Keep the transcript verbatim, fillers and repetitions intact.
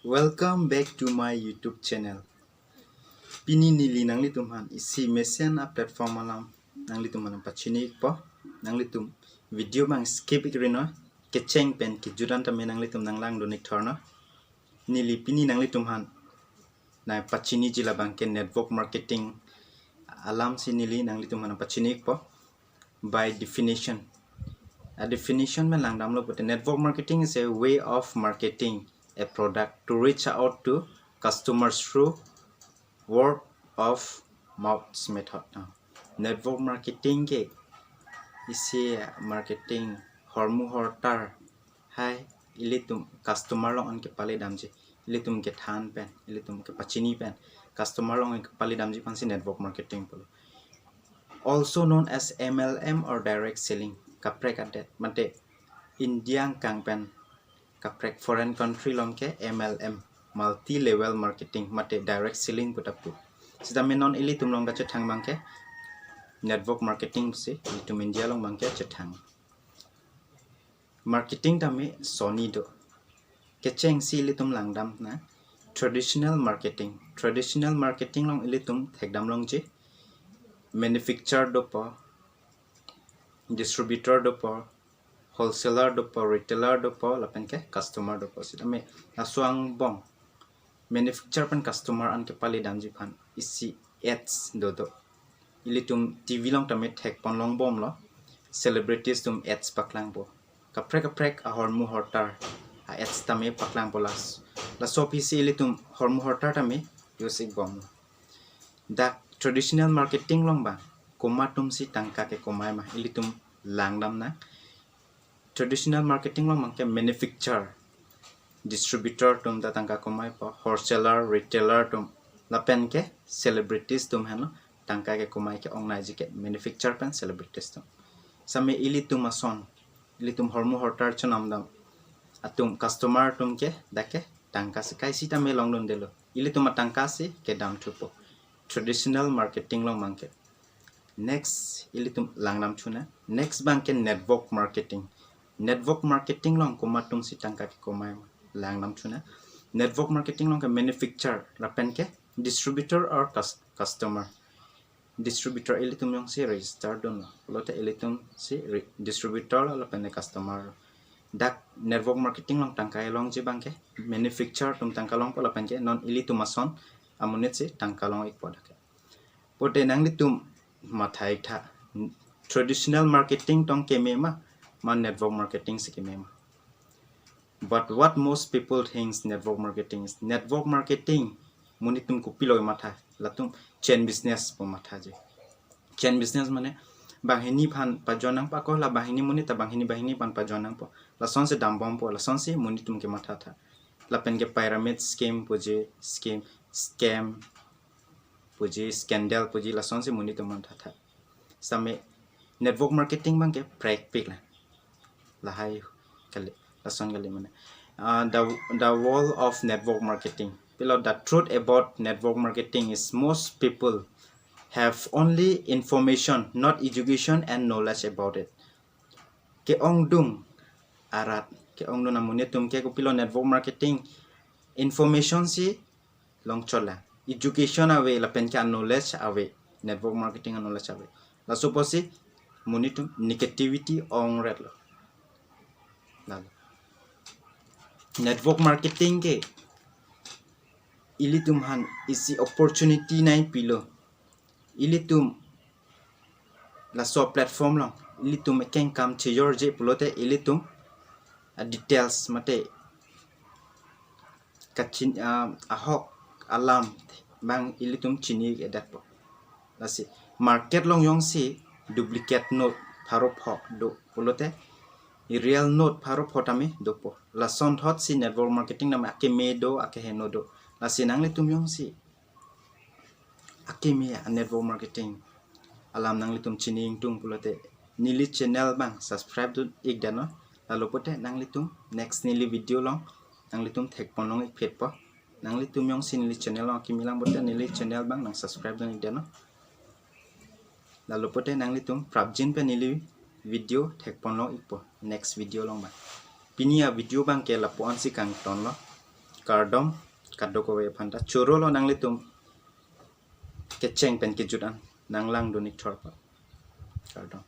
Welcome back to my YouTube channel. Pini neli nanglitum aphan isi mesen a platform alam nanglitum aphan pachini ikpo. Nanglitum video abang skip ik ri non, kecheng pen kejut an tame nanglitum nanglangdun ik thor non. Neli pini nanglitum aphan nangpachiniji labang ke network marketing alam si neli nanglitum aphan pachini ikpo. By definition, a definition pen langdamlo pute, network marketing is a way of marketing a product to reach out to customers through word of mouth method. Network marketing ke isi marketing hormu hortar hai ilitum customer along an kepale damji, ilitum kethan pen, ilitum kepachini pen customer along an kepale damji aphansi network marketing pulo. Also known as M L M or direct selling. Kaprek adet mate India angkang pen kaprek foreign country along ke M L M, multi level marketing mate direct selling pu ta pu. Sitame non ilitum along kachethang abang ke network marketing pusi ilitum India along abang ke chethang. Marketing tame sonni do. Kecheng si ilitum langdam na traditional marketing. Traditional marketing along ilitum thekdam longji, manufacturer dopo, distributor dopo, wholesaler dopo, retailer dopo, lapen ke customer dopo. Sitame laso angbong manufacturer pen customer an kepale damji aphan isi ads do do. Ilitum T V along tame thekpon longbomlo, celebrities atum ads paklangpo. Kaprek kaprek ahormu hortar a ads tame paklangpo. Las laso aphi si ilitum hormu hortar tame use ikbomlo. Dak traditional marketing along abang komat atumsi tangka kekomai ma, ilitum langdam na. Traditional marketing along abang ke manufacturer, distributor atum ta tangka komaipo, wholesaler, retailer atum, lapen ke celebrities atum henlo tangka kekomai ke-ongnaiji ke manufacturer pen celebrities atum. Sitame ilitum ason, ilitum hormu hortar chonamdam atum, customer atum ke dak ke tangka si kai sitame longdundelo. Ilitum atangka si kedam thupo. Traditional marketing along abang ke. Next ilitum langdam thu na. Next abang ke network marketing. Network marketing along komat atumsi tangka kekomai ma, langdam thu na. Network marketing along ke manufacturer lapen ke distributor or cus customer. Distributor ilitum jongsi register dunlo pulote ilitum si re distributor lo lapen ke customer lo. Dak network marketing along tangka kelongji abang ke manufacturer atum tangka longpo lapen ke non ilitum ason amonit si tangka long ikpo dak ke. Pute nanglitum matha ik tha, traditional marketing tong keme ma, ma network marketing si keme ma? But what most people thinks network marketing is, network marketing monit atum kopilo matha, latum chain business pu mathaji. Chain business mane banghini aphan pajon nangpo, ako la banghini monit ta banghini banghini aphan pajon nangpo, lasonsi dambompo, lasonsi monit atum kematha tha. Lapen ke pyramid scheme puji, scheme, scam puji, scandal puji, lasonsi monit atum matha tha. Sitame network marketing abang ke prekpik la. Lahai kali, lason kali mane. Ah, the the world of network marketing. Pilo, the truth about network marketing is most people have only information, not education and knowledge about it. Ke-ongdung arat, ke-ongdung amonit atum ke kopilo network marketing, information si longchot lang, education ave lapen ke knowledge ave, network marketing knowledge ave. Laso apotsi monit atum negativity ongretlo. Lalu network marketing ke ilitum aphan isi opportunity nangpilo. Ilitum laso platform along ilitum ekeng kam chejorje pulote ilitum, ah, details mate kachin, ah, ahok alam abang ilitum chini-ik-edetpo. Lasi market along jongsi duplicate note pharo pho do pulote real note pharo pho tame dopo. Lasonthotsi network marketing tame akeme do, akeheno do. Lasi nanglitum jongsi akeme a network marketing alam nanglitum chini ingtung pulote neli channel abang subscribe dun-ik detnon. Lalu pute nanglitum next neli video along nanglitum thekpon long-ikphetpo. Nanglitum jongsi neli channel along akeme lang pute neli channel abang nang subscribe dun-ik detnon. Lalu pute nanglitum prapjin pen neli video thekpon long-ikpo next video along abang. Pini a video abang ke lapu-ansi kangtonlo. Kardom, kadokave aphanta. Choro lo nanglitum kecheng pen kejut an nanglangdun ik thorpa. Kardom.